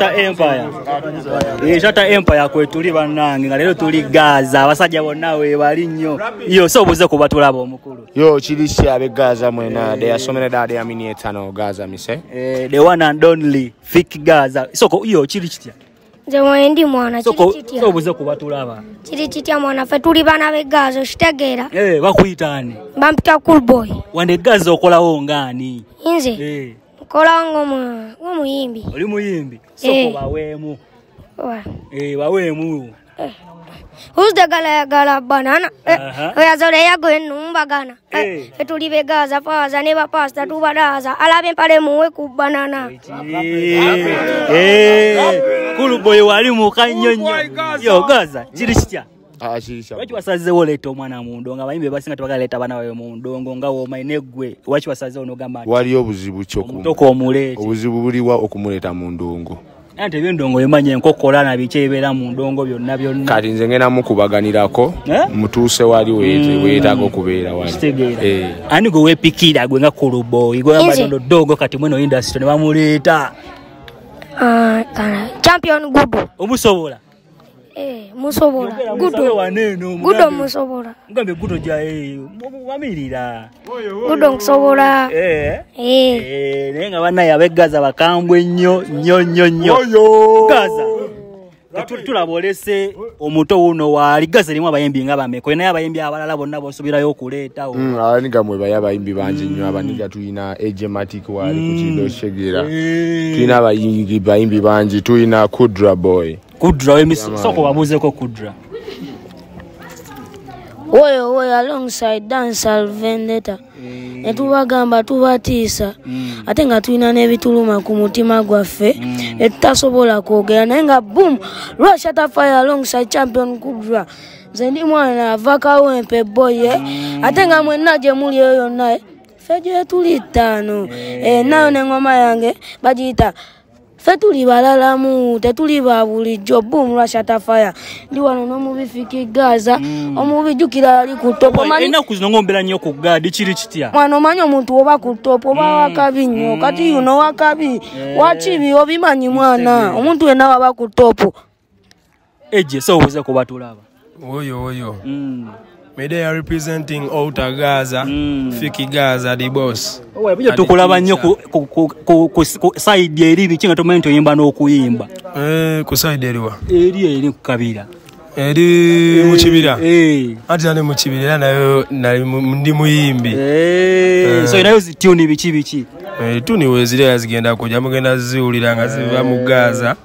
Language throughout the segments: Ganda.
Shatta Empire. Shatta Empire kwetuli bannange nga leero tuli Gaza, abasajja bonna weebali nnyo. Yo so obuze ku batulaba omukulu. Yo kiri ki ab'e Gaza mwena, they are so many that they are mini etano Gaza mise. The one and only Fik Gaza. Soko yo kiri kitya? Nze mwendi mwana kiri kitya? So obuze ku batulaba. Kiri kitya mwana, ffe tuli baana b'e Gaza okitegeera. Bakuyita ani? Bampita Cool Boy. Wande Gaza okolawo ng'ani? Nze? Nkola ng'omuyimbi. Oli muyimbi? Soko baweemu. Baweemu. Who's the gala gala banana? Oyazole yago enumbagana. Ffe tuli b'e Gaza faaza ne bapasita tubadaaza. Alaba empale muwe ku banana. Cool Boy wali muka nnyo nnyo. Yo Gaza kiri kitya? Lwaki wasazeewo oleeta omwana mu ndongo? Abayimbi abasinga tebagala leeta abaana baabwe mu ndongo nga w'omanyi ggwe. Lwaki wasazeewo n'ogamba nti waliyo obuzibu ki omutoka omuleete? Obuzibu buliwa okumuleeta mu ndongo? Anti eby'endongo bimanyi enkokola na biki ebibeera mu ndongo byonna byonna. Kati nze ngenda mukubaganirako mutuuse wali weetaaga okubeera wali. Kitegeera. Ani gwe weepikira gwe nga Cool Boy? Gwe gamba nno ddogo kati mweno industry ne bamuleeta. Champion Gudo. Omusobola? Musobola. Gudo. Gudo musobola. Mugambe Gudo ja wamirira. Gudo nsobola. Naye nga bannaye ab'e Gaza bakambwe nnyo nnyo nnyo nnyo. Gaza. Tulaba olese omuto wuno waali. Gaza erimu abayimbi nga bameka? Olinayo abayimbi abalala bonna b'osuubirayo okuleetawo? Abaniga mwe bayo abayimbi bangi nnyo. Abaniga tulina Ejematic waali ku Kido Shegera. Tulina abayimbi bangi. Tulina Kudra Boy. Kudra, soko babuuzeko Kudra. Oyo oyo alongside Dancehall Vendetta. Ne tubagamba tubatiisa. Ate nga tulina n'ebituluma ku mutima gwaffe. Ne tutasobola kwogera naye nga boom, Shatta Fire alongside Champion Kudra. Nze ndi mwana ava Kawempe boy. Ate nga mwenna gye muli eyo yonna ffe gye tuli ttaano. Nayo n'engoma yange bagiyita ffe tuli balalamu, tetuli ba bulijjo. Boom, Shatta Fire. Ndi wano n'omubi Fik Gaza, omubi jjukira yali ku top. Ennaku zino ng'ombeera nnyo ku gaadi, kiri kitya? Mwana omanyi omuntu oba ku top oba wakabi nnyo. Kati yuno wakabi, wakibi obimanyi mwana. Omuntu yenna waba ku top. Ejje, so obuze ku batulaba. Oyo oyo. Me they are representing Outer Gaza, Fik Gaza the boss. Owe, tukulaba nnyo ku side eri biki nga tomanyi nti oyimba n'okuyimba. Ku side eriwa? Eri eri ku kabira. Eri mu kibira. Anti nali mu kibira era nayo ndi muyimbi. So inayo tune biki biki? Tune weziri zigenda kujja mugenda ziwulira nga ziva mu Gaza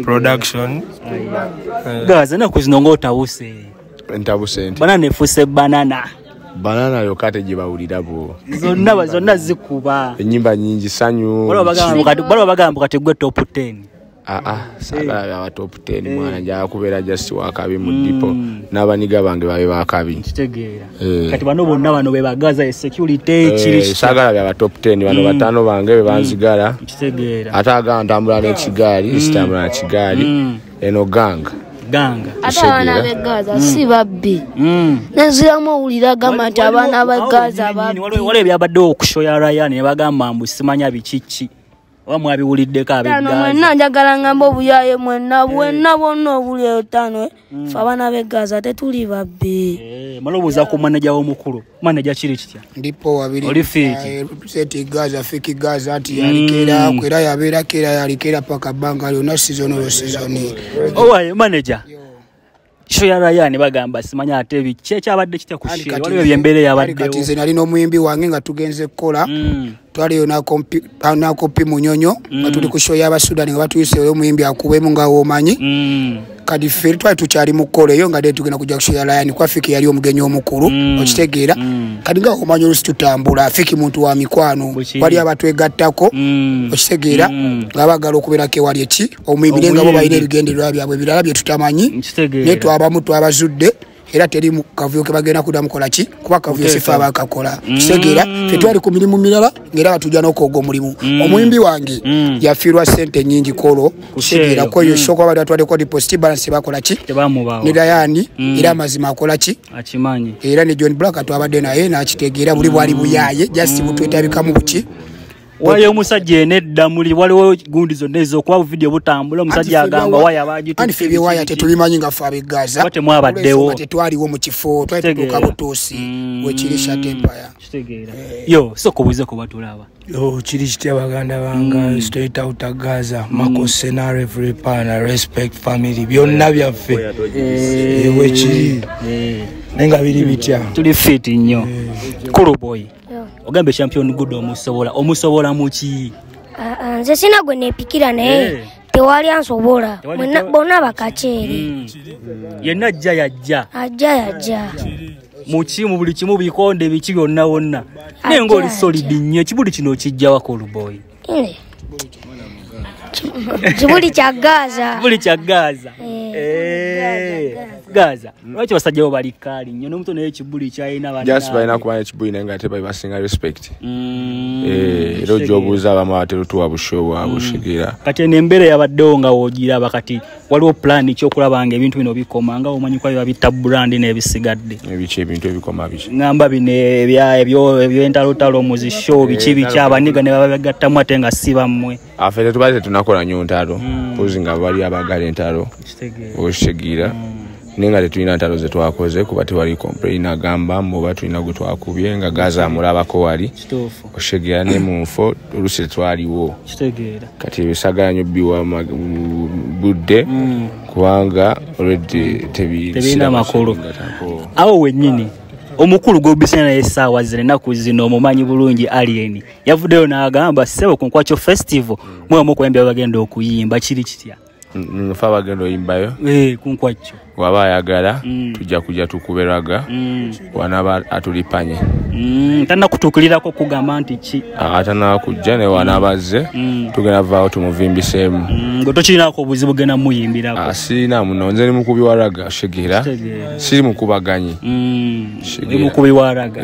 production. Gaza ennaku zino ng'otabuse. Ntabuse nti. Banana efuse banana. Banana yokka tegibawulira bo. Zonna zonna zikuba. Ennyimba nnyingi sanyu. Waliwo bagamba kati gwe top 10. Saagala aba top 10 mwana njagala kubeera just wakabi mu depot. N'abaniga bange babe bakabi. Kitegeera. Kati bano bonna bano be bagaza security kiri. Saagala byaba top 10 bano bataano bange be banzigala. Kitegeera. Ate agamba ntambula n'ekigaali, sitambula na kigaali. Eno ganga. Ganga. Ate abaana b'e Gaza si babbi. Nenziramu owulira agamba nti abaana b'e Gaza babbi. Waliwo ebyabaddewo ku show ya Ryan ne bagamba mbu simanya biki. Oba mwabiwuliddeko ab'e Gaza? Mwenna njagala ngamba obuyaaye mwenna bwenna bwonna obuli eyo ttaano. Ffe abaana b'e Gaza tetuli babbi. Mala obuuza ku maneja w'omukulu. Maneja kiri kitya? Ndipo wabiri. Oli Fik. Represent Gaza, Fik Gaza nti yalikera era yabeerako era yalikera paka bbanga lyonna season olwo season. Owaye maneja. Show ya Ryan bagamba simanya ate biki ekyabadde kitya ku show? Waliwo ebyembeera eyabaddewo. Kati nze nali n'omuyimbi wange nga tugenze kukola. Twaliyo n'akopi Munyonyo nga tuli ku show y'Abasudani nga batuyise oyo omuyimbi akubemu nga w'omanyi. Kati ffe twali tukyali mu kkola eyo nga tugenda kujja ku show ya Ryan kuba Fik yali omugenyi omukulu okitegeera. Kati nga omanyi oluusi tutambula, Fik muntu wa mikwano, wali abatwegattako okitegeera nga baagala okubeerako ewali eki omuyimbi naye nga bo balina ebigendererwa byabwe ebirala bye tutamanyi. Naye twabamu twabazudde era teri kavuyo ke bagenda kuddamu kola ki kuba kavuyo si ffe abaakakola. Kitegeera ffe twali ku mirimu mirala ng'era batujja n'okwoga omulimu. Omuyimbi wange yafiirwa ssente nnyingi kolo kitegeera kweyo show kuba bali batwaleko deposit balance bakola ki ne Ryan era amazima akola ki akimanyi era ne John Black twabadde naye n'akitegeera buli bwali buyaaye just butwetabikamu buki. Waliyo omusajja enedda muli waliwo gundi zonna ez'okuba video butambula omusajja agamba waya bagitu. Anti ffe ebyewaya tetubimanyi nga ffe ab'e-Gaza. Kuba temwabaddewo. Tetwaliwo mu kifo, twali tutuuka butuusi wekiri Shatta Empire. Kitegeera. Yo, sooka obuuze ku batulaba. Yo, kiri kitya baganda bange, straight out of Gaza, Mako Scenario, every pana, respect family, byonna byaffe. Wekiri. Naye nga biri bitya. Tuli fit nnyo. Kuluboy. Ogambe champion good omusobola. Omusobola muki? Nze sina gwe neepikira naye tewali ansobola. Bonna bakaceere. Yenna ajja yajja. Ajja yajja. Muki mu buli kimu bikonde biki byonna wonna. Naye ng'oli solid nnyo ekibuli kino okijja wa Kuluboy. Kibuli kya Gaza. Kibuli kya Gaza. Gaza. Lwaki basajja bo bali kaali nnyo n'omuto naye ekibuli kyalina bannange. Just balina kuba ekibuli naye nga ate basinga respect. Era ojja obuuza abamu ate tuwa busho bwabwe oshegera. Kati eno embeera yabaddewo nga w'ogiraba kati waliwo pulaani ki okulaba nga ebintu bino bikoma nga omanyi kuba biba bitta brand n'ebisigadde. Ebiki ebintu ebikoma biki? Ngamba bino ebyentalotalo mu zi show biki biki abaniga ne babagattamu ate nga si bammwe. Affe tetubadde tetunakola nnyo ntalo mpozi nga bali abaagala entalo oshegera. Naye nga tetulina ntalo ze twakoze kuba tewali complain agamba mbu oba tulina gwe twakubye nga Gaza amulabako wali oshegera ne mu nfo oluusi tetwaliwo. Kati ebisagala nnyo biwa budde kubanga already tebirina makulu. Awo wennyini omukulu gw'obisana naye essaawa zino ennaku zino omumanyi bulungi Alien yavuddeyo n'agamba ssebo ku Nkwakyo Festival mwe omu ku bagenda okuyimba kiri kitya? Nfa abagenda oyimbayo ku Nkwakyo waba ayagala tujja kujja tukuberaga wanaba atulipanye. Tannakutuukilirako kugamba nti ki? Atannakujja naye wanaaba azze tugenda vaawo tumuvimbiseemu. Gwe tokirinaako obuzibu genda muyimbirako? Sirina muno, nze ndi mukubi wa raga oshegera, siri mukubaganyi. Oli mukubi wa raga?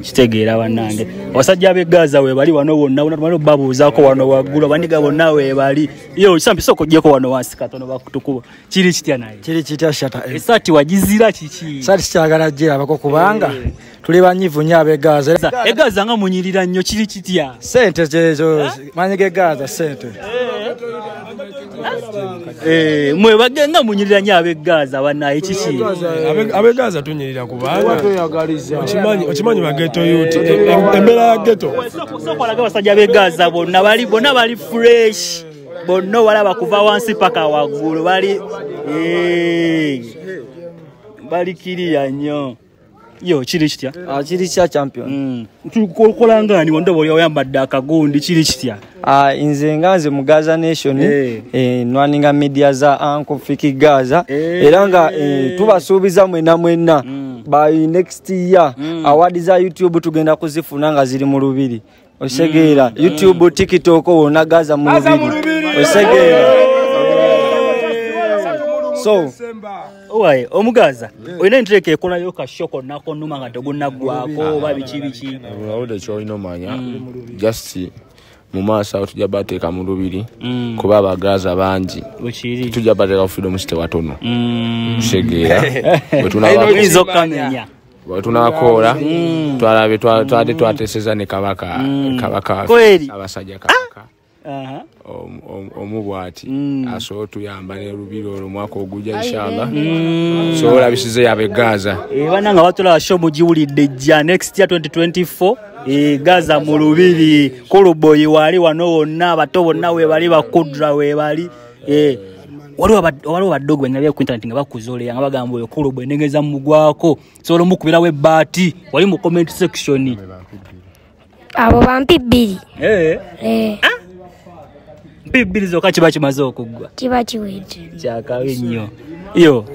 Kitegeera bannange. Abasajja b'e Gaza we bali wano wonna wonna tumale obabuuzaako wano waggulu abaniga bonna we bali. Yo Sampi sooka oggyeko wano wansi katono bakutukuba. Kiri kitya naye? Kiri kitya Shatta? Essaati wagizira kiki? Essaati sikyagala girabako kubanga tuli banyiivu nnyo ab'e Gaza. E Gaza nga munyirira nnyo kiri kitya? Ssente zezo manyi g'e Gaza ssente. Mwe bagenda munyirira nnyo ab'e Gaza bannaye kiki? Ab'e Gaza tunyirira kubanga okimanyi ba ghetto youth embeera ya ghetto. Sooka olaga abasajja b'e Gaza bonna bali bonna bali fresh. Bonna walaba kuva wansi paka waggulu bali bali kiriya nnyo. Yo kiri kitya? Kiri kitya champion. Tukola ngani wando boli oyambadde akagundi kiri kitya? Nze nga nze mu Gaza Nation nwaninga media za Uncle Fiki Gaza era nga tubasuubiza mwenna mwenna by next year award za YouTube tugenda kuzifuna nga ziri mu Lubiri. Osegeera YouTube, TikTok wonna Gaza mu Lubiri. Osegeera. So owaye omugaza olina entereka ekolayo kashoko nako numa nga tegunaggwako oba biki biki. Olawudde ky'olina omanya just mu maaso awo tujja bateeka mu Lubiri kuba abagaza bangi. Tujja bateeka ku Freedom City watono. Osegeera. Bwe tunakoola twalabe twadde twateeseza ne kabaka kabaka abasajja kabaka. Omu bw'ati asobola otuyamba ne Lubiri olwo omwaka ogujja inshallah. So olabisize y'ab'e Gaza. Bannange batulaba show mugiwulidde ejja next year 2024 Gaza mu Lubiri. Kuluboyi wali wano wonna abato bonna we bali bakudra we bali. Waliwo baddogo bwe ku internet nga bakuzoolera nga bagamba oyo Kuluboyi nengeza mugwako sobola omukubirawo ebbaati wali mu comment section. Abo bampi bbiri. Mpi bbiri zokka kiba kimaze okuggwa. Kiba kiwedde. Kyakabi nnyo. Yo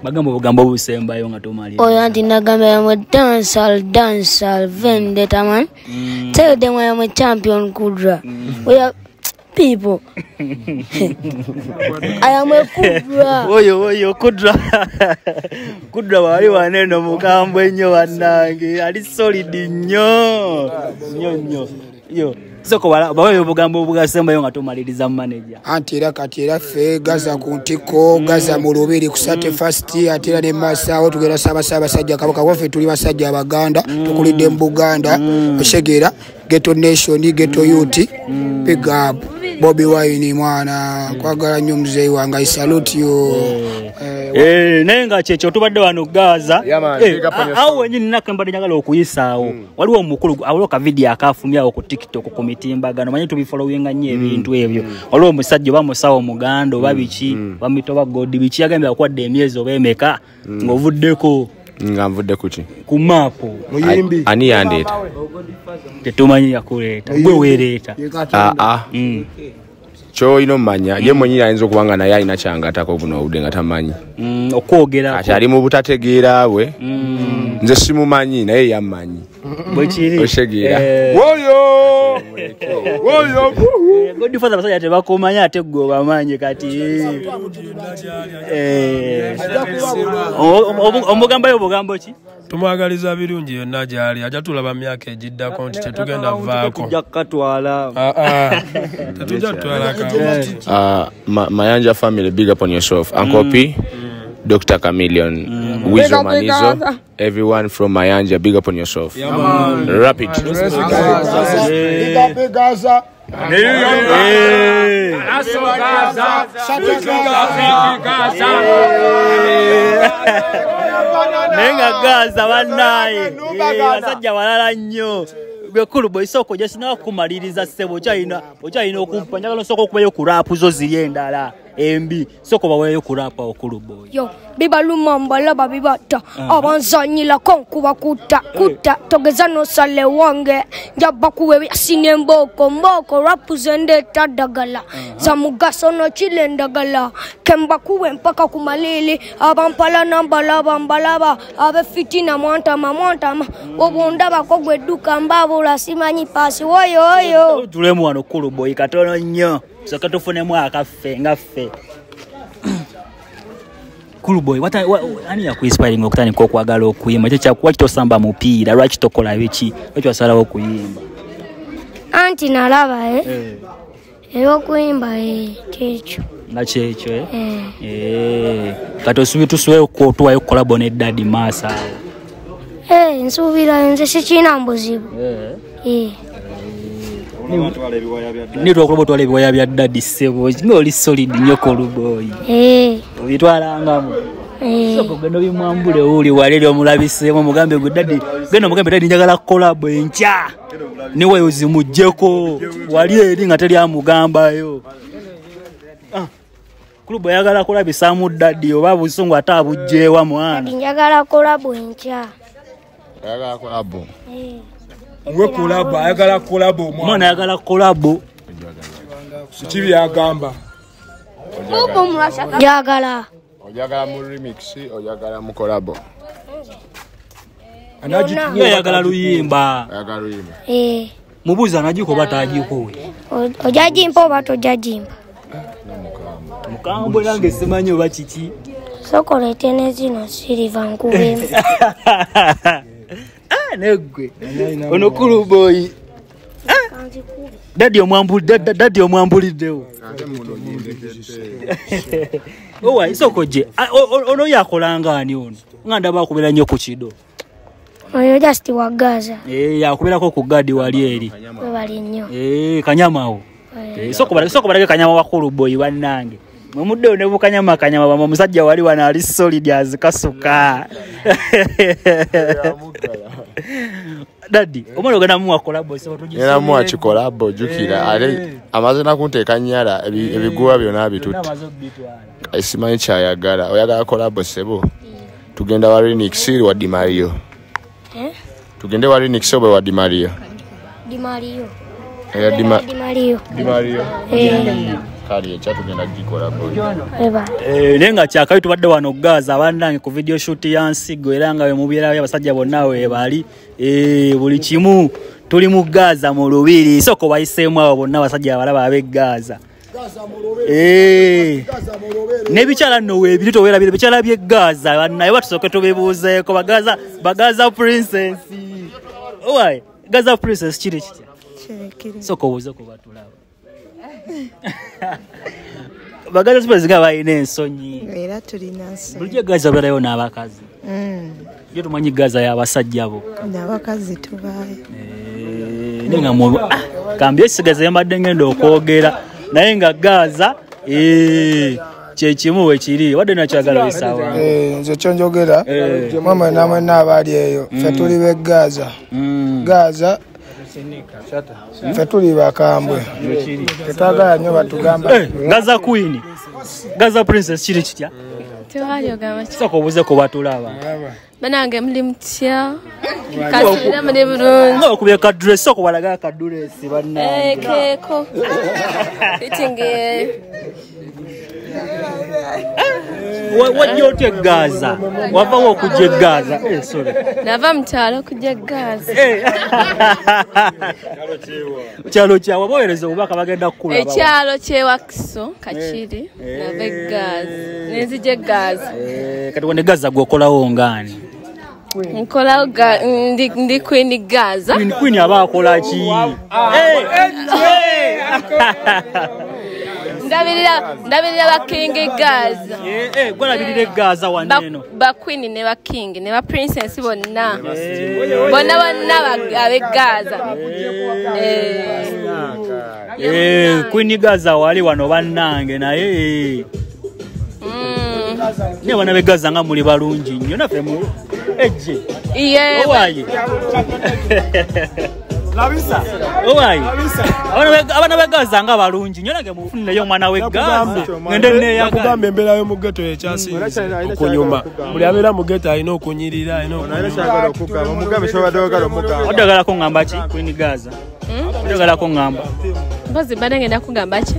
bagamba obugambo obusembayo nga tomalira. Oyo anti nagamba yamwe dancehall dancehall vendetta man. Tell them I am a champion Kudra. We are people. I am a Kudra. Oyo oyo Kudra. Kudra wali waneno mukambwe nnyo bannange. Ali solid nnyo. Nnyo nnyo. Yo Soko bawe obugambo obugasembayo nga tumaliriza manager. Anti era kati era ffe Gaza ku ntiko, Gaza mu Lubiri ku Sate First, ate era ne Massawo tugenda Ssaabasajja Kabaka waffe, tuli basajja Abaganda, tukulidde mu Buganda, otegeera Ghetto Nation, Ghetto Youth, big up Bobi Wine mwana, kwagala nnyo muzeeyi wange, I salute you. Naye nga kyekyo tubadde wano Gaza. Awo wennyini nako mbadde njagala okuyisaawo. Waliwo omukulu, waliwo ka video akafumyawo ku TikTok ku mitimbagano, manyi tubifollowinga nnyo ebintu ebyo. Waliwo omusajja oba musawo muganda oba biki, bamuyita oba God biki, yagambye akwadde emyezi oba emeka ng'ovuddeko. Nga nvudde ku ki? Ku maapu. Muyimbi. Ani yandeeta? Tetumanyi yakuleeta. Gwe weereeta. Ky'olina omumanya, ye mwennyini ayinza okuba nga naye alina kyangatako buno obudde nga tamanyi. Okwogera. Kati ali mu butategeera bwe. Nze simumanyi naye yammanyi. Bwe kiri. Otegeera. Woyo! Woyo! Godfather abasajja tebakumanya ate gwe obamanyi kati. Omugambayo obugambo ki? Tumwagaliza birungi yonna gy'ali, ajja tulaba myaka egiddako nti tetugenda vaako. Tujja kukatwala. Tetujja kutwala ka. Mayanja family, big up on yourself. Uncle P, Dr. Chameleon, Wizo Manizo, everyone from Mayanja, big up on yourself. Rapid. Big up Gaza. Naye nga Gaza bannaye abasajja balala nnyo. Gwe Kulubo isoko je sinawa kumaliriza ssebo, okyalina okumpa, njagala osooka okubayo ku rap zo ziri endala embi, sooka obaweeyo ku rap awo Kulubo. Yo, bibaluma mbalaba bibatta, abanzanyirako nkuba kutta kutta, togeza n'osale wange, njaba kuwa ebyasi n'embooko mbooko, rap ze ndeeta ddagala za mugaso nokira endagala, kembakuwe mpaka ku malili, abampalana mbalaba mbalaba, ab'effitina mwantama mwantama, obundabako gwe dduka mbabula simanyi paasi woyo oyo. Tulemu wano Kulubo katono nnyo, tusooke tufunemu akaffe nga ffe. Kulubo, ani yakuinspiringa okutandika okwagala okuyimba? Ekyo lwaki tosamba mupiira, lwaki tokola biki, lwaki wasalawo okuyimba? Anti nalaba ebyokuyimba kyekyo. Nga kyekyo kati osuubira tusobola okutuwayo collabo ne Daddy maaso awo? Nsuubira nze sikirina buzibu. Nitwakuloba otwala ebiwaya bya Daddy ssebo, ng'oli solid nnyo Kulubo. Obitwalangamu. Sooka ogenda obimwambule owuli wali eri omulabiseemu, omugambe gwe Daddy, genda omugambe Daddy njagala collabo enkya. Niwe ozimuggyeko wali eri nga teri amugambayo. Kulubo ayagala kulabisaamu Daddy oba busungu ate abuggyewa mwana. Njagala collabo enkya. Ayagala collabo. Mwe collabo, ayagala collabo mwana. Ayagala collabo. Kiki byagamba? Njagala. Oyagala mu remix, oyagala mu collabo. Ayagala luyimba. Ayagala luyimba. Mubuuze anagiko oba taagikuwe. Ojagimpa oba tojagimpa? Mukambwe nange simanyi oba kiki. Sooka oleete ne zino siriva nkubemu. Neggwe ono Kuluboyi. Daddy omwambuliddewo. Owa isoko je ono yakolanga ani ono nga ndaba akubira nnyo ku kido. Oyo just wa Gaza. Yakuberako ku gadi wali eri. Webali nnyo. Kanyama awo. Soko balage kanyama wa Kuluboyi bannange. Mumudde ne bukanyama kanyama bamwe omusajja wali wano ali solid azikasuka. Daddy, omwana ogenda muwa collabo so tujisubire. Era muwa kikolabo jukira ale amaze nakunteeka nnyala ebiguwa byonna bitutte. Simanyi kyayagala. Oyagala collabo ssebo? Tugenda wa Renix wa Di Mario. Tugende wa Renix oba wa Di Mario? Di Mario. Di Mario. Di Mario. Kale ekya tugenda kugikola boy. Naye nga kyakabi tubadde wano Gaza bannange ku video shoot ya Nsigo era nga we mubeerayo abasajja bonna we bali. Buli kimu tuli mu Gaza mu Lubiri. Soko bayiseemu abo bonna abasajja abalaba ab'e Gaza. N'ebikyala nno weebiri toweerabira ebikyala by'e Gaza bannaye batusooke tubibuuzeeko Bagaza Princess. Owaye Gaza Princess kiri kitya? Sooka obuuze ku batulaba. Bagaza Spice nga balina ensonyi. Era tulina nsonyi. Bulijjo Gaza obeerayo n'abakazi. Yo tumanyi Gaza y'abasajja bokka. N'abakazi tubaayo. Naye nga kambye sigaza yambadde ngenda okwogera naye nga Gaza kyekimu wekiri wadde nakyagala oyisaawa. Nze kyonjogera mwe mwenna mwenna abaali eyo ffe tuli b'e Gaza. Gaza ffe tuli bakambwe tetwagala nnyo batugamba. Gaza Queen, Gaza Princess kiri kitya? Sooka obuuze ku batulaba. Banange muli mutya? Kasubira muli bulungi. Nga okubye ka dress, sooka obalaga ka dress bannange. Keeko. Fitting. Wajja otya e Gaza? Wavawo okujja e Gaza? Sorry. Nava mu kyalo okujja e Gaza. Kyalo kyawa bowereza obubaka bagenda kukulaba. Ekyalo ky'ewakiso Kakiri nava e Gaza. Nenzija e Gaza. Kati wano e Gaza gw'okolawo ngaani? Nkolawo ndi Queen Gaza. Queen aba akola ki? Ndabirira ba King Gaza. Gwalabirira Gaza wano eno. Ba Queen ne ba King ne ba Princess bonna. Bonna bonna ab'e Gaza. Queen Gaza wali wano bannange naye. Naye bana b'e Gaza nga muli balungi nnyo naffe mu ejje. Owaye. Owaye. Abaana b'e Gaza nga balungi nnyo nange mufunireyo omwana w'e Gaza. Ngende neeyagala. Nakugamba embeera y'omu ghetto ekyasinze okunyuma. Buli abeera mu ghetto alina okunyirira, alina okunyuma. Oddagala kuŋŋamba ki Queen Gaza? Oddagala kuŋŋamba. Mpozi mbadde ngenda kugamba ki?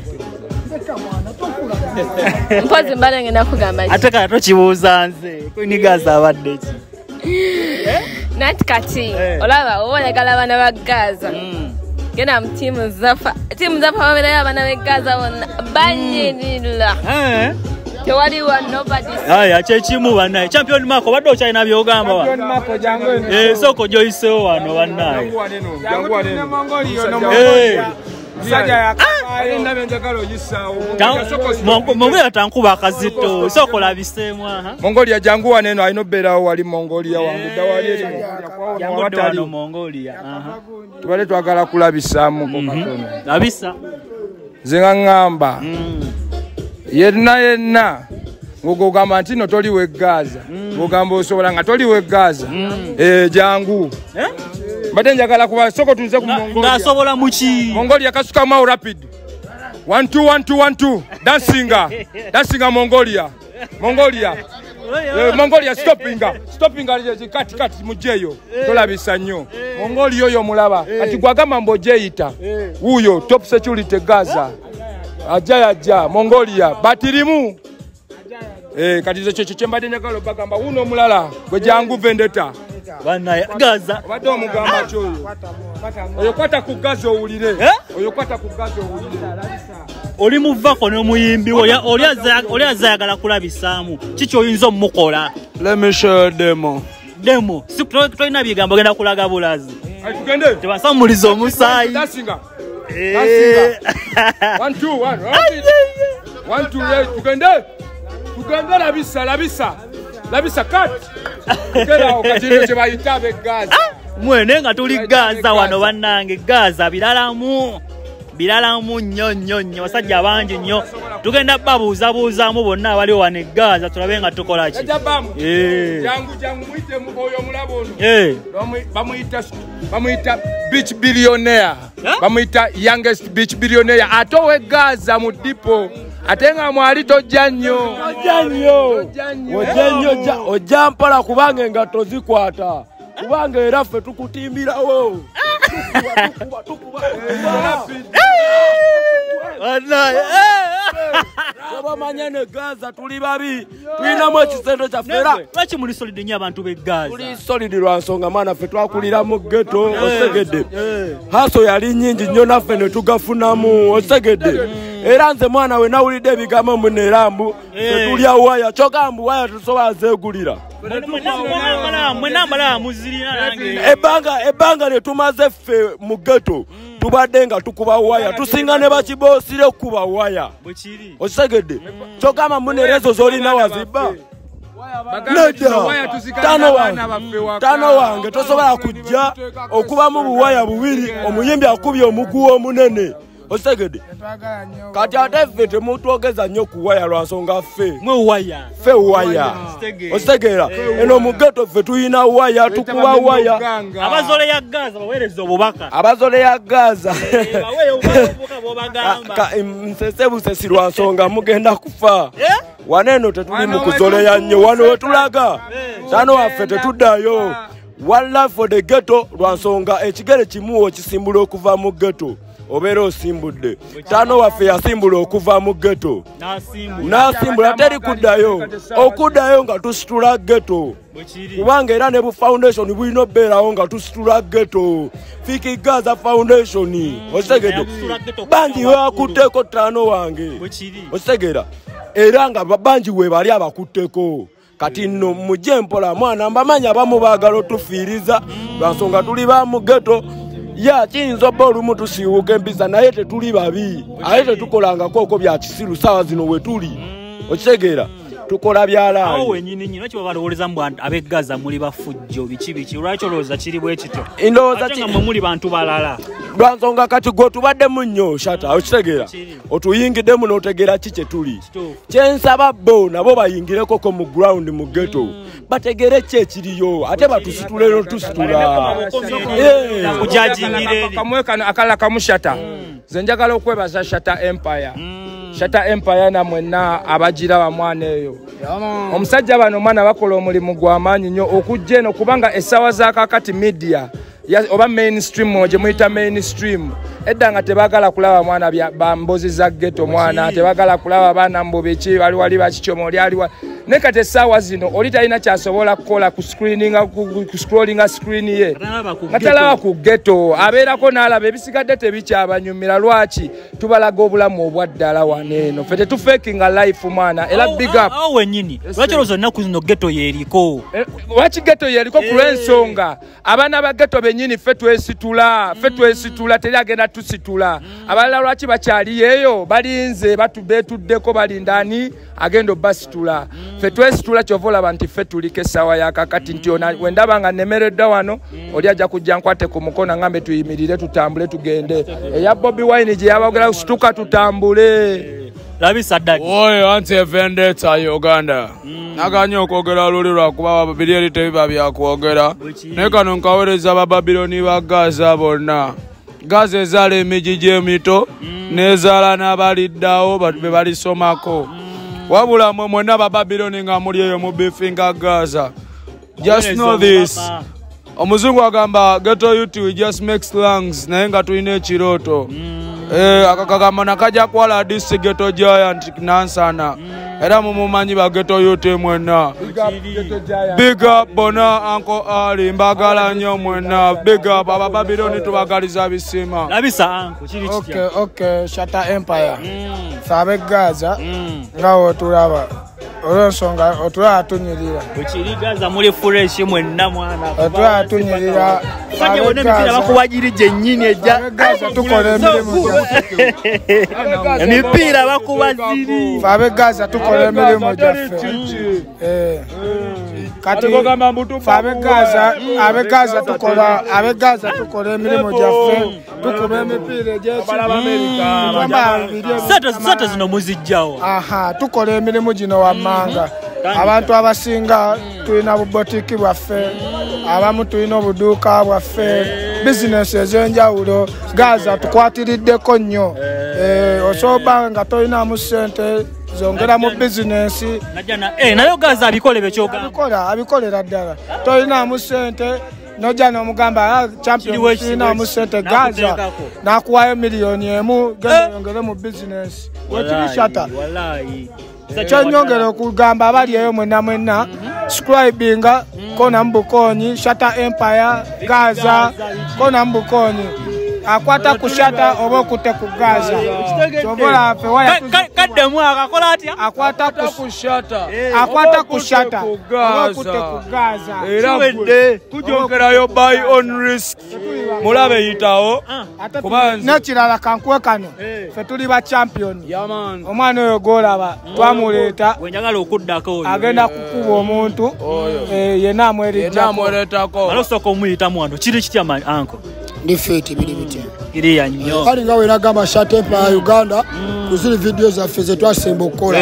Mpozi mbadde ngenda kugamba ki? Ate kale tokibuuza nze. Queen Gaza abadde ki? Nanti kati olaba oba oyagala abaana ba Gaza. Genda mu ttiimu Zafa. Ttiimu Zafa babeerayo abaana b'e Gaza bonna banyirira. Tewaliwo nobody. Aya kyekimu bannaye. Champion Marco obadde okyalina by'ogamba wano. Sooka ogy'oyiseewo wano bannaye. Mongolia tankuba akazito. Sooka olabiseemu aha. Mongolia jangu wano eno alina obbeerawo wali Mongolia wangudda wali eri Mongolia. Wano Mongolia. Tubadde twagala kulabisaamuko katono. Labisa. Nze nga ŋŋamba yenna yenna ng'ogamba nti nno toli w'e Gaza, ng'ogamba osobola nga toli w'e Gaza, jangu. Mbadde njagala kuba sooka otunuze ku Mongolia. Ng'asobola mu ki? Mongolia kasukamu awo rapid. 1 2 1 2 1 2. Dancinga. Dancinga Mongolia. Mongolia. Mongolia stoppinga. Stoppinga kati kati mugyeyo. Tolabisa nnyo. Mongolia oyo mulaba. Kati gwagamba mbu ogyeyita. Wuuyo top security Gaza. Ajja yajja Mongolia batirimu. Kati nze kyekyo kye mbadde njagala obagamba wuuno omulala gwe jangu vendetta. Bannaye Gaza. Obadde omugamba ki oyo? Oyo kwata ku Gaza owulire. Oyo kwata ku Gaza owulire. Oli muvako n'omuyimbi wo oli azayagala kulabisaamu. Kiki oyinza omukola? Let me show you demo. Demo. Si tolina bigambo ogenda kulaga bulazi. Tugende. Tebasamuliza omusaayi. Dancinga. Dancinga. 1 2 1. 1 2 tugende. Tugende labisa labisa. Labisa cut. Tugenda kati kye bayita ab'e Gaza. Mwene nga tuli Gaza wano bannange. Gaza biralamu. Biralamu nnyo nnyo nnyo. Basajja bangi nnyo. Tugenda babuuzabuuzaamu bonna abaliwo wano e Gaza tulabe nga tukola ki. Jangu jangu muyite oyo omulaba ono. Bamuyita beach billionaire. Bamuyita youngest beach billionaire. Ate ow'e Gaza mu dipo. Ate nga mwali tojja nnyo. Tojja nnyo. Ojja nnyo ojja mpola kubanga engatto zikwata. Kubanga era ffe tukutimbirawo. Tukuba. Tebamanya ne Gaza tuli babi. Tulinamu ekisendo kyaffe era. Lwaki muli solid nnyo abantu b'e Gaza? Tuli solid lwa nsonga mwana ffe twakulira mu ghetto osegedde. Haso yali nnyingi nnyo naffe ne tugafunamu osegedde. Era nze mwana we nawulidde ebigambo muno era mbu tetulya waya kyokka mbu waya tusobola zeegulira. Ebbanga lye tumaze ffe mu ghetto Tubadde nga tukuba waya, tusinga ne bakiboosire okukuba waya. Okitegedde? Kyogamba munerezo z'olina wazibba. Nedda, tano wange tosobola kujja okubamu buwaya bubiri, omuyimbi akubye omuguwa omunene. Okitegedde? Kati ate ffe temutwogeza nnyo ku waya lwa nsonga ffe. Ffe waya. Okitegeera? Eno mu ghetto ffe tulina waya, tukuba waya. Abazole ya Gaza baweereza obubaka. Abazole ya Gaza. Nsese busesi lwa nsonga mugenda kufa. Wano eno tetuli mu kuzoleya nnyo, wano wetulaga. Tano waffe tetuddayo. One love for the ghetto lwa nsonga ekigere kimu okisimbula okuva mu ghetto. Obeera osimbudde. Tano waffe yasimbula okuva mu ghetto. N'asimbula teri kuddayo. Okuddayo nga tusitula ghetto. Kubanga era ne bu foundation bulina obbeerawo nga tusitula ghetto. Fik Gaza Foundation. Okitegedde? Bangi bakutteko tano wange. Okitegeera? Era nga bangi we bali abakutteko. Kati nno mujje mpola mwana, mbamanyi abamu baagala otufiiriza lwa nsonga tuli ba mu ghetto. Ya kiyinza obba olumu tusiiwuka empisa naye tetuli babi, ate tetukolangako okwo bya kisiru ssaawa zino we tuli. Okitegeera? Tukola byalaani. Awo wennyini nnyini lwaki baba balowooza mbu ab'e Gaza muli bafujjo biki biki? Lwaki olowooza kiri bwe kityo? Ndowooza Ate nga mmwe muli bantu balala. Lwa nsonga kati gwe otubaddemu nnyo Shata, okitegeera? Otuyingiddemu n'otegeera ki kye tuli. Kye nsaba bo nabo bayingirekoko mu ground mu ghetto. Bategeere ki ekiriyo, ate batusitule n'otusitula. Kamwe kano akalala kamu Shata. Nze njagala okwebaza Shata Empire. Shata Empire na mwenna abagiraba mwana eyo. Omusajja bano mwana bakola omulimu gw'amaanyi nnyo okujja eno kubanga essaawa za kaakati media oba mainstream gye muyita mainstream edda nga tebaagala kulaba mwana bambozi za ghetto mwana, tebaagala kulaba baana mbu biki bali wali bakikyoma oli ali wali. Naye kati essaawa zino oli talina kyasobola kukola ku screeninga, ku scrollinga screen ye nga talaba ku ghetto, abeerako n'alaba ebisigadde tebikyabanyumira. Lwaki tubalaga obulamu obwa ddala wano eno? Ffe tetufakinga life mwana, era big up. Awo wennyini lwaki olowooza ennaku zino ghetto yeeriko? Lwaki ghetto yeriko? Ku lw'ensonga abaana ba ghetto bennyini ffe twesitula, ffe twesitula, teri agenda tusitula. Abalala lwaki bakyali eyo? Balinze, beetuddeko, balinda ani agenda obbasitula. Ffe twesitula, kyova olaba nti ffe tuliko essaawa ya kakati nti wendaba nga nnemereddwa wano, oli ajja kujja nkwate ku mukono ngambe tuyimirire tutambule tugende. Eya Bobi Wine gye yabagera situka tutambule. Labisa Daddy. Oyo anti vendetta Uganda. Naganye okwogera luli lwakuba biri eri tebiba byakwogera. Naye kano nkaweereza Abababiloni ba Gaza bonna. Gaza ezaala emigigi emito n'ezaala n'abaliddawo be balisomako. Wabula mmwe mwenna Abababiloni nga muli eyo mu bifinga Gaza. Just know this. Omuzungu agamba ghetto youth we just make slangs naye nga tulina ekirooto. Akakagamba nakajja kwala this ghetto giant Nansana. Era mumumanyi ba ghetto youth mwenna. Big up bona Uncle Ali, mbagala nnyo mwenna. Big up Abababiloni tubagaliza bisima. Labisa uncle, kiri kitya? Okay, Shata Empire. Ffe ab'e Gaza nga wotulaba olw'ensonga otulaba tunyirira. Bwekiri Gaza muli fresh mwenna mwana. Otulaba tunyirira. Sajja wonna emipiira bakuba giri gyennyini ejja. Gaza tukola emirimu gyaffe. Emipiira bakuba ziri. Ffe ab'e Gaza tukola emirimu gyaffe. Kati ffe ab'e Gaza tukola emirimu gyaffe. Tukuba emipiira egy'ekibi. Sente zino muzijjawo. Aha, tukola emirimu gino wammanga. Abantu abasinga tulina bubotiki bwaffe, abamu tulina obuduuka bwaffe, bizinesi ez'enjawulo. Gaza tukwatiriddeko nnyo. Osobola nga tolinamu ssente zongera mu bizinesi. Naye Gaza abikola ekyogamba. Abikolera ddala. Tolinamu ssente nojja n'omugamba champion tulinamu ssente Gaza n'akuwaayo 1,000,000 genda oyongere mu bizinesi. Wekiri Shata. Kyenyongera okugamba abali eyo mwenna mwenna, subscribinga kona mu bukonyi Shata Empire Gaza kona mu bukonyi. Akwata ku Shata oba okutte ku Gaza. Kyobola ffe waya kaddemu akakola atya? Akwata ku Shata. Akwata ku Shata oba okutte ku Gaza. Era tujongerayo by on risk. Mulabe yitawo. N'ekirala kankuwe kano. Ffe tuli ba champion. Omwana oyo gw'olaba twamuleeta. Wenjagala okuddako oyo. Agenda kukuba omuntu. Yenna amweretako. Alosooka omuyitamu wano. Kiri kitya anko? Ndi fit biri bitya. Kiriya nnyo. Kale nga wenagamba Shata Empire Uganda kuziri video zaffe ze twasemba okukola.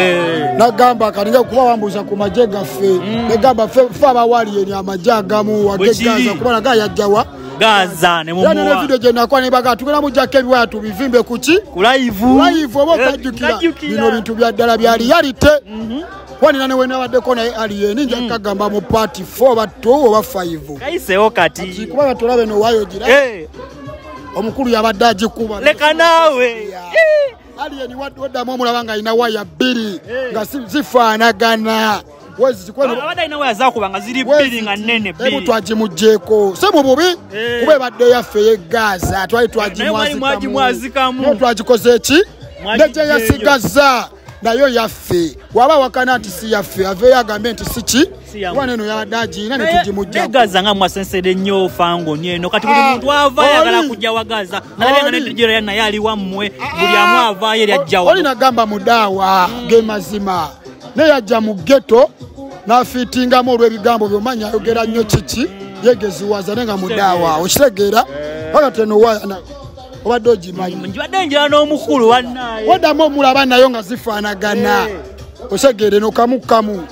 Nagamba kalinga kuba wambuza ku magye gaffe. Negamba ffe abawali eni amagye agamu wage Gaza kuba naga yajjawa. Gaza ne mumuwa. Ne video je nakuwa nebaga tugenda mujjako ebiwaya tubivimbe kuki? Ku live. Live oba okajjukira. Bino bintu bya ddala bya reality. Kwani nane wena waddeko naye alien nja kagamba mu part 4 oba 2 oba 5. Kayiseewo kati. Kuba tulabe no wayo gira. Omukulu yabadde agikuba. Leka naawe. Alien waddamu omulaba nga alina waya bbiri nga zifaanagana. Abadde alina waya zaakuba nga ziri bbiri nga nnene bbiri. Emu twagimuggyeko. Si mu bubi kuba ebadde yaffe ey'e Gaza twali twagimwazikamu. Naye twagikoze ki? Ne gye yasigazza nayo yaffe. Waba wakana nti si yaffe aveeyo agambe nti si ki? Kuba eno yabadde agirina ne tugimuggyako. Ne Gaza nga mwasensere nnyo Fangoni eno kati buli muntu avaayo ayagala kujja wa Gaza. Nalabye nga ne Nigeria naye ali wammwe buli amu avaayo eri ajja wano. Oli nagamba mudaawa ge mazima. Naye yajja mu ghetto n'afiitingamu olw'ebigambo by'omanyi ayogera nnyo kiki yegeziwaza naye nga mudaawa okitegeera paka teno waya obadde ogimanyi. Njibadde njira n'omukulu wannaye. Waddamu omulaba nayo nga zifaanagana. Otegeera eno kamu kamu.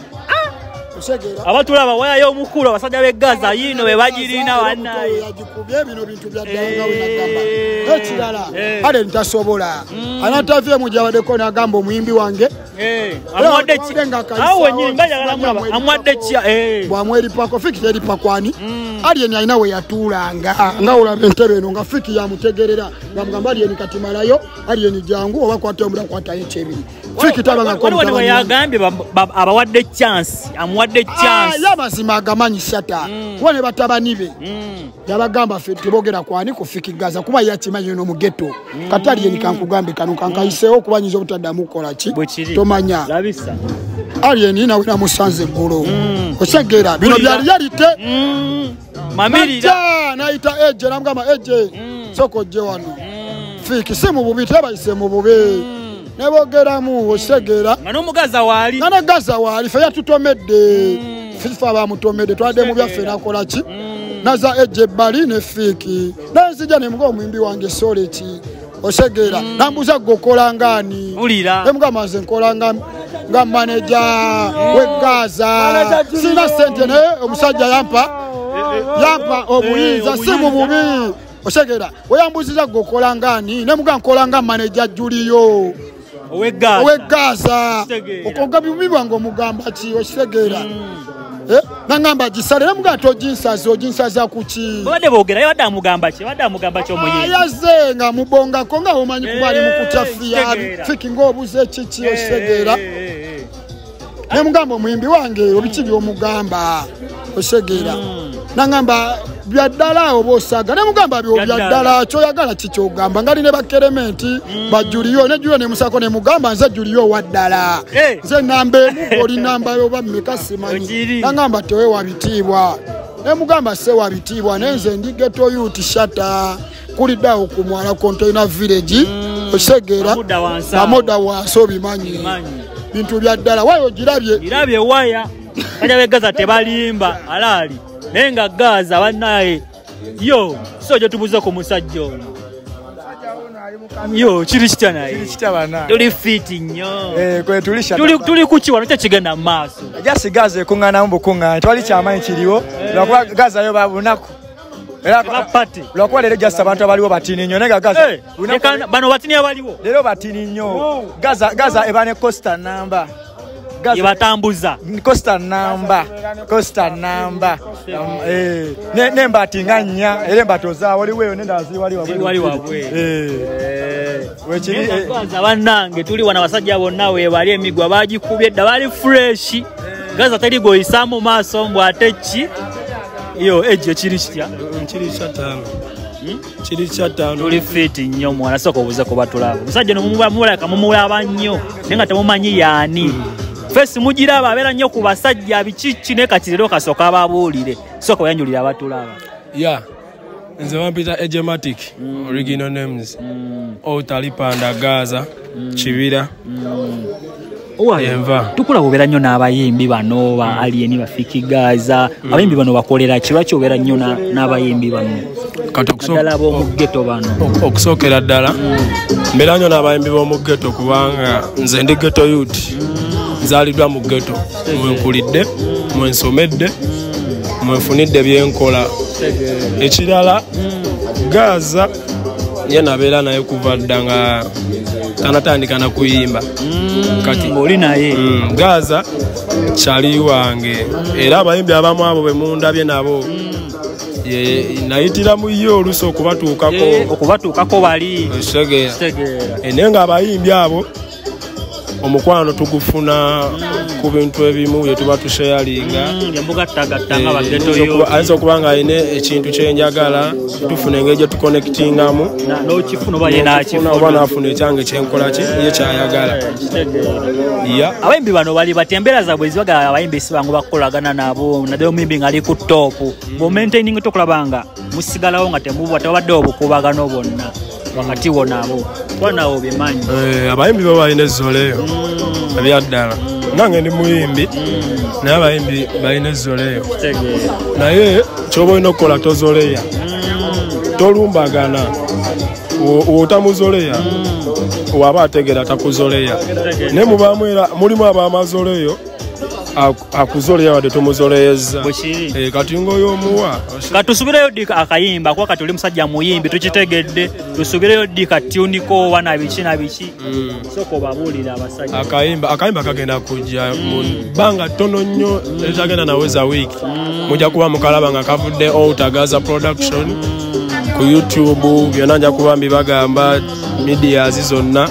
Abatulaba waya y'omukulu abasajja b'e Gaza yiino be bagirina wannaye. Yagikubye bino bintu bya ddala nga bwe nagamba. Ekirala ale ntasobola. Anataviye gyabaddeko n'agamba omuyimbi wange. Amuwadde ki? Awo wennyini nga njagala mulaba amuwadde ki? Bwamweripako Fiki teripa kwani? Alien alina we yatuulanga nga olaba entebe eno nga Fiki yamutegerera nga Alien kati malayo Alien jangu oba kwata omulala kwatayo ekyebiri. Fiki tabangako waliwo yagambye abawadde chance amuwadde chance. Yamazima agamanyi Shata kuba ne batabani be yabagamba ffe tebogera kwani ku Fiki Gaza kuba yakimanyi eno mu ghetto. Kati Alien kankugambe kano kankayiseewo kuba nyinza obutaddamu kukola ki tomanya. Alien nawe namusanze eggulo. Otegeera bino bya reality. Mamirira nayita Eje namugamba Eje sooka ojje wano. Fiki si mu bubi tebayise mu bubi. Nebogeramu otegeera. Nga n'omugaza waali. Nga ne Gaza waali ffe yatutomedde. Ffe abamutomedde twadde mu byaffe nakola ki? Naza Eje ebbali ne Fiki. Naye nzija ne muga omuyimbi wange sole ki? Otegeera. Nambuuza gwe okola ng'ani? Nemugamba nze nkola nga manager w'e Gaza. Sirina ssente naye omusajja yampa obuyinza si mu bubi. Otegeera. Weyambuuziza gwe okola ng'ani? Nemuga nkola nga manager Juliyo. Ow'e Gaza. Okoga bibi bwange omugamba ki? Okitegeera. Nangamba gisale nemuga toginsaza oginsaza ku ki? Babadde boogera yabadde amugamba ki? Yabadde amugamba ki omuyimbi? Yazze nga mubongako nga omanyi kuba ali mu kutya Fiki ng'obuze kiki okitegeera. Nemugamba omuyimbi wange obiki by'omugamba okitegeera. Nangamba bya ddala oba osaaga nemugamba bya ddala kyoyagala kikyogamba ngali ne bakerementi ba Juliyo ne Juliyo nemusako nemugamba nze Juliyo wa ddala nze namba emu oli namba yoba mmeka simanyi. Nangamba teweewa bitiibwa nemugamba sewa bitiibwa naye nze ndi ghetto youth Shata kuliddawo ku mwala container village okitegeera bamuda wansi obimanyi bintu bya ddala wayo ogirabye. Girabye waya bajja b'e Gaza tebalimba alaali. Naye nga Gaza bannaye yo so gye tubuze ku musajja ono. Yo kiri kitya naye? Kiri kitya bannange. Tuli fit nnyo. Kwe tuli Shata. Tuli ku ki wano kyekigenda mu maaso? Just Gaza ekuŋŋaanamu bukuŋŋaana tewali kyamaanyi kiriwo lwakuba Gaza yo babunaku. Lwakuba leero just abantu abaliwo batini nnyo naye nga Gaza bano batini abaliwo leero batini nnyo. Gaza eba ne costa namba. Yebatambuza costa namba n'embaati nga nnya era embaati ozaawo waliwo eyo n'endala ziri wali wabweru. Gaza bannange tuli wano abasajja bonna weebali emigwa bagikubye edda bali fresh. Gaza teri gwoyisaamu maaso mbw ate ki? Yo Eje kiri kitya? Nkiri Shata. Kiri kya ttaano. Tuli fit nnyo mwana, sooka obuuze ku batulaba. Omusajja ono mumulabika mumulaba nnyo naye nga temumanyi yaani. Fesi mugiraba abeera nnyo ku basajja biki naye kati leero kasooka ababuulire. Sooka oyanjulire abatulaba. Yeah. Nze bampita Ejematic, original names. Otalipanda Gaza, Kibira. Owa, tukulaba obeera nnyo n'abayimbi bano ba Alien, ba Fik Gaza. Abayimbi bano bakolera ki? Lwaki obeera nnyo n'abayimbi bano? Naddala ab'omu ghetto bano. Okusookera ddala mbeera nnyo n'abayimbi b'omu ghetto kubanga nze ndi ghetto youth. Nzaaliddwa mu ghetto, mwenkulidde, mwensomedde, mwenfunidde byenkola. Ekirala Gaza ye nabeera naye kuva dda nga tanatandika na kuyimba. Kati oli naye Gaza kyali wange era abayimbi abamu abo be mundabye nabo nayitira mu ye oluusi okubatuukako bali naye nga abayimbi abo omukwano tugufuna ku bintu ebimu bye tuba tusharinga. Ayinza okuba nga alina ekintu kyenjagala tufuna engeri gye tuconnectingamu oba naafuna ekyange kyenkola ki ye kyayagala. Abayimbi bano bali batya? Embeera zaabwe zibagala abayimbi si bangu bakukolagana nabo, naddala omuyimbi ng'ali ku ttoopu. Bw'omaintaininga tokulaba nga musigalawo nga tewabaddewo obukuubagano bwonna wakati wo nabo, kuba nabo obimanyi. Abayimbi bo balina ezzoleyo ebyaddala. Nange ndi muyimbi naye abayimbi balina ezzoleyo, naye ky'oba olina okukola tozoleya, tolumbagana. Otamuzoleya waba ategeera takuzoleya, naye mubaamu era mulimu abamazoleyo akuzoleya wadde tomuzoleyezza. Kati ng'oyo omuwa. Katusubireyo ddi akayimba kuba kati oli musajja muyimbi tukitegedde, tusubireyo ddi katuniko oba nabiki nabiki? Sooka obabuulire abasajja. Akayimba kagenda kujja mu bbanga ttono nnyo eritagenda naweza wiiki. Mujja kuba mukalaba nga kavudde Outer Gaza Production ku YouTube, byonna nja kuba mbibagamba medias zonna.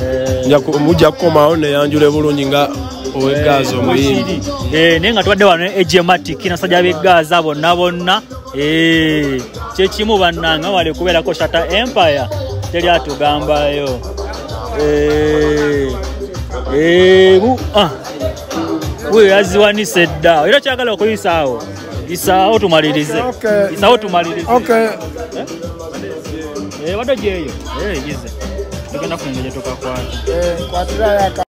Mujja kukomawo neyanjule bulungi nga owegaza omuyimbi. Naye nga tubadde wano Ejematic n'abasajja b'e Gaza bonna bonna. Kyekimu bannange wali kubeerako Shatta Empire teri atugambayo. Wuyo yaziwanise dda era kyagala okuyisaawo. Isaawo tumalirize. Isaawo tumalirize. Wadde gyeyo. Gize. Tugenda kufuna engeri gye tukakwata. Kwatira.